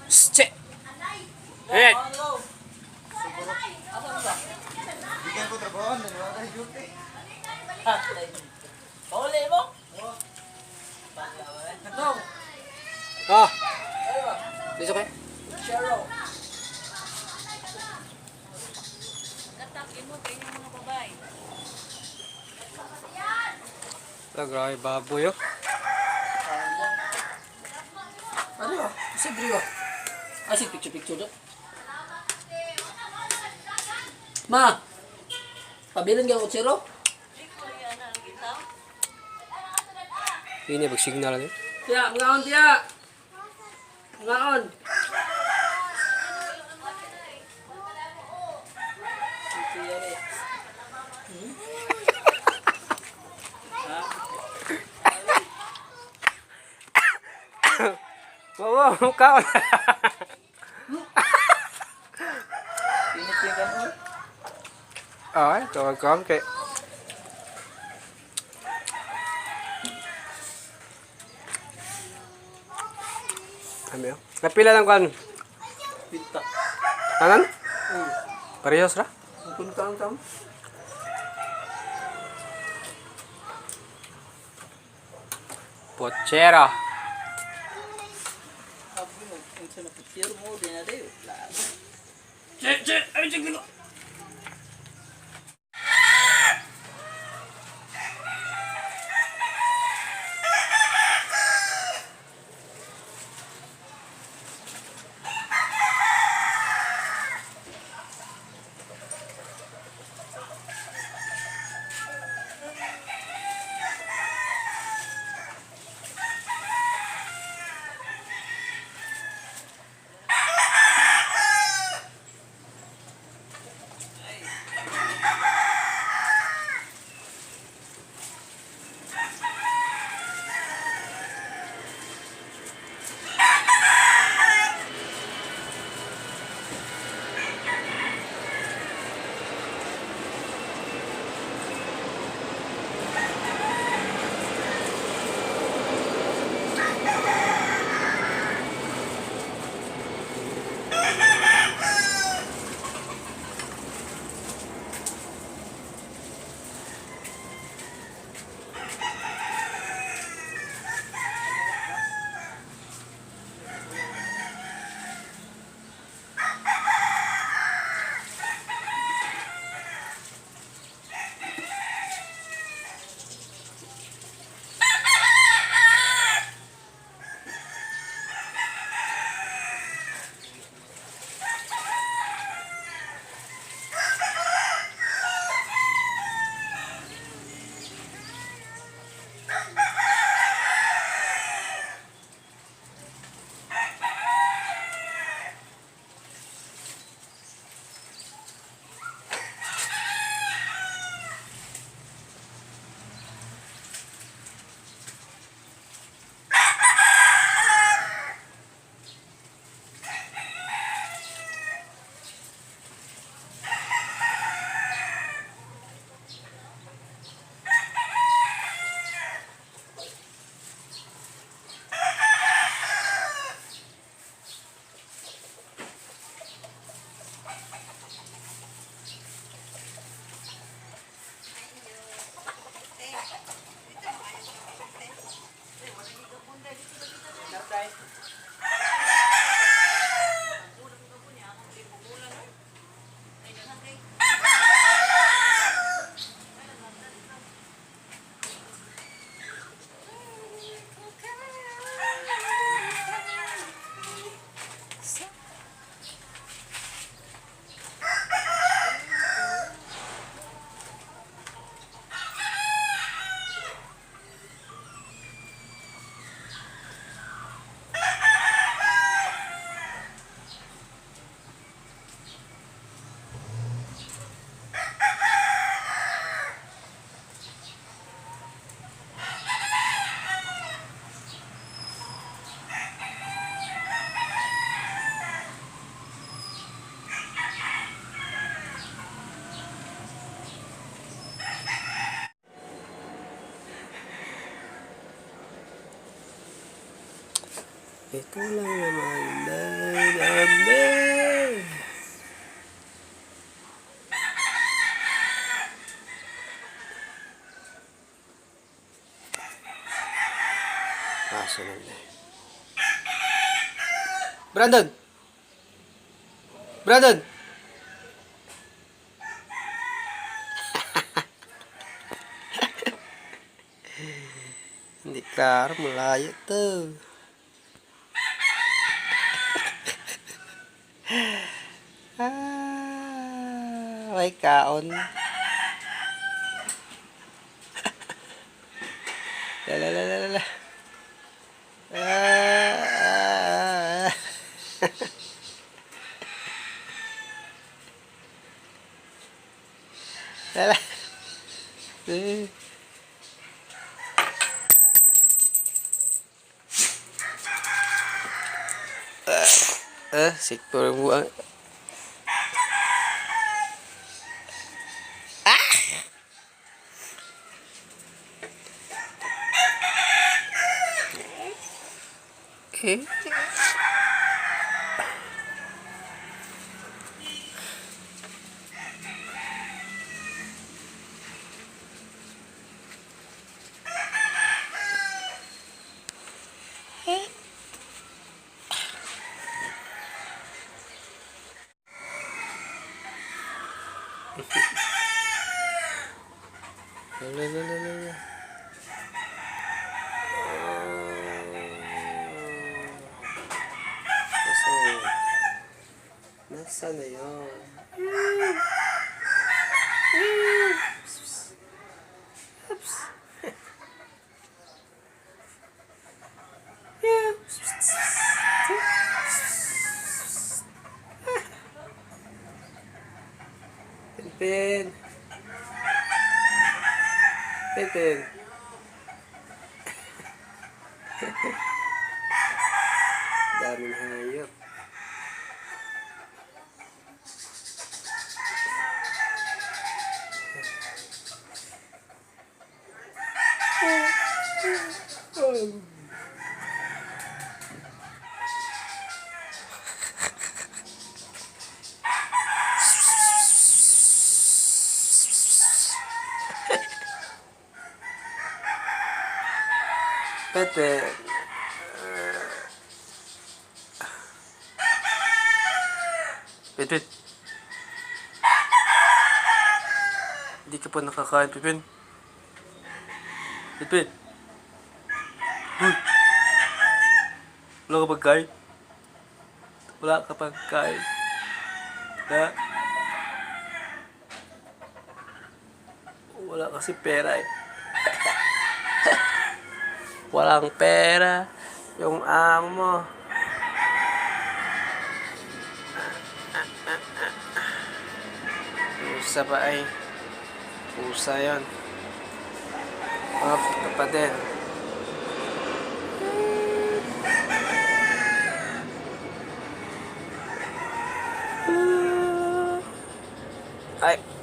Che. Eh. Bigyan ko trabaho, naniwala kayo duty. Pauli mo? Ah. Dito kayo. Chero. Natapin mo kayo ng mga babae. Grabe baboy oh. Ano ba? Kasi brio. Asi picture do. Ma. Pabilin ka ko chero? Ini mag-signal ni. Tiya, ngaon tiya. Ngaon. Wow, kaon. Pinit ka mo. Ay, kaon kay. Ano? Napila lang kan. Pinta. Anan? Parehas ra? Kung kam. Pochera. Sabi mo, kung sa napitiro mo, di na dayo. Lago. Ay, check dito. Ito lang naman, baby. Sunod na. Brandon! Brandon! Hindi klaro, malayo to. May kaon. Lalalala. Lala. Sikpur buang. Okay. Lalalala. Nasaan na yun? Pinpin. Pinpin. Daming hayop. Pete. Pipin. Hindi ka pa nakakain, Pipin. Pipin. Wala ka pagkain? Wala ka pagkain? Ha? Wala kasi pera eh. Walang pera yung amo mo. Pusa pa ay. Pusa yun. Ito pa din. Ay.